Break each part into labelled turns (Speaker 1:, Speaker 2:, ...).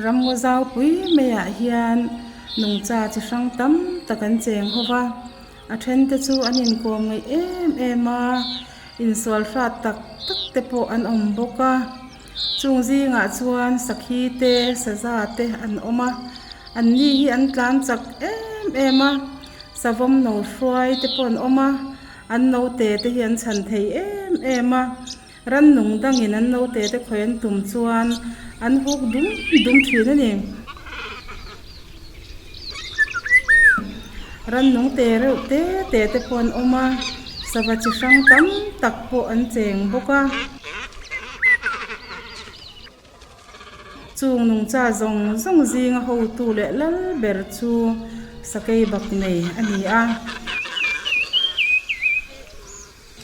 Speaker 1: Ramngaw zaupui maiah hian nungcha chi hrang tam tak an cheng ho va, a then te chu an inkawm ngaih em em a, insual hrat tak tak te pawh an awm bawk a, chung zingah chuan sakhi te saza te an awm a, an ni hi an tlan chak em em a, savawm no hruai te pawh an awm a, an naute te hi an chhan thei em em a. Rannung dangin an naute te khawi an tum chuan an huk dum dum thin a ni. Rannung te reuh te te te pawh an awm a, sava chi hrang tam tak pawh an cheng bawk a. Chung nungcha zawng zawng zinga hotu leh lal ber chu sakei bak nei a ni a.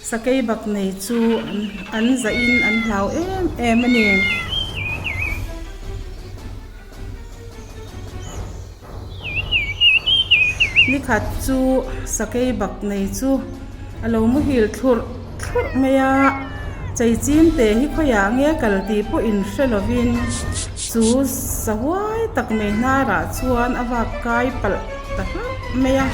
Speaker 1: Sakei bak nei chu an zahin an hlau em em a ni. Nikhat chu sakei bak nei chu a lo muhil thlurh thlurh mai a, cheichim te hi khawiah nge kal tih pawh in hre lovin chu sahuai tak mai hnarah chuan a vak kai palh ta hlauh mai a.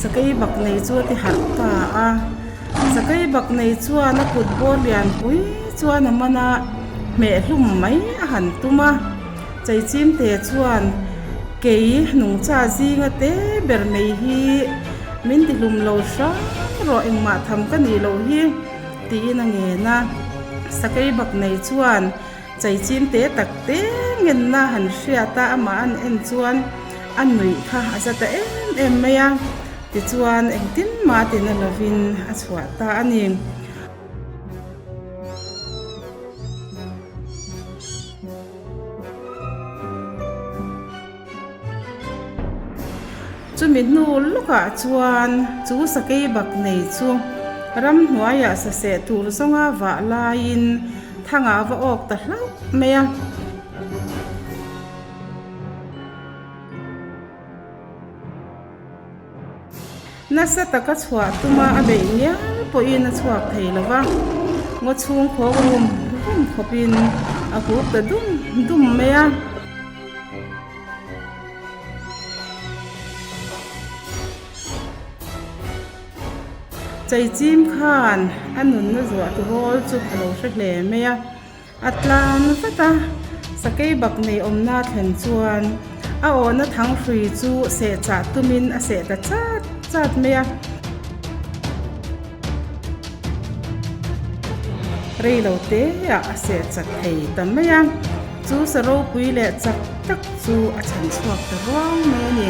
Speaker 1: Sakei bak nei chu a ti harh ta a, sakei bak nei chuan a kut bawr lianpui chuan a man a hmeh hlum mai a han tum a, cheichimte chuan kei nungcha zinga te ber mai hi min ti hlum lo hrang rawh engmah tham ka nih loh hi tiin a ngen a, sakei bak nei chuan Chaichim te tak te ngenna han hriat a, amah an en chuan a nuih kha a za ta em em mai a, tichuan engtin mah tina lovin a chhuah ta a ni. Chumi hnu lawkah chuan chu sakei bak nei chu ramhnuaiah saseh tur zawnga vah laiin thangah a va awk ta hlauh mai a. Nasa taka chhuah tuma a beih ngial pawhin a chhuak thei lo va, ngaw chhung khawk rum rum khawpin a hup ta dum dum mai a. Cheichim khan a nunna zuah tu rawl chu a lo hre hle mai a. A tlan vat a, sakei bak nei awmna thlen chuan a awhna thang hrui chu seh chah tumin a seh ta chat chat mai a. Rei lo te ah a seh chat thei ta mai a, chu sa ropui leh chak tak chu a chhan chhuak ta ruang mai a ni.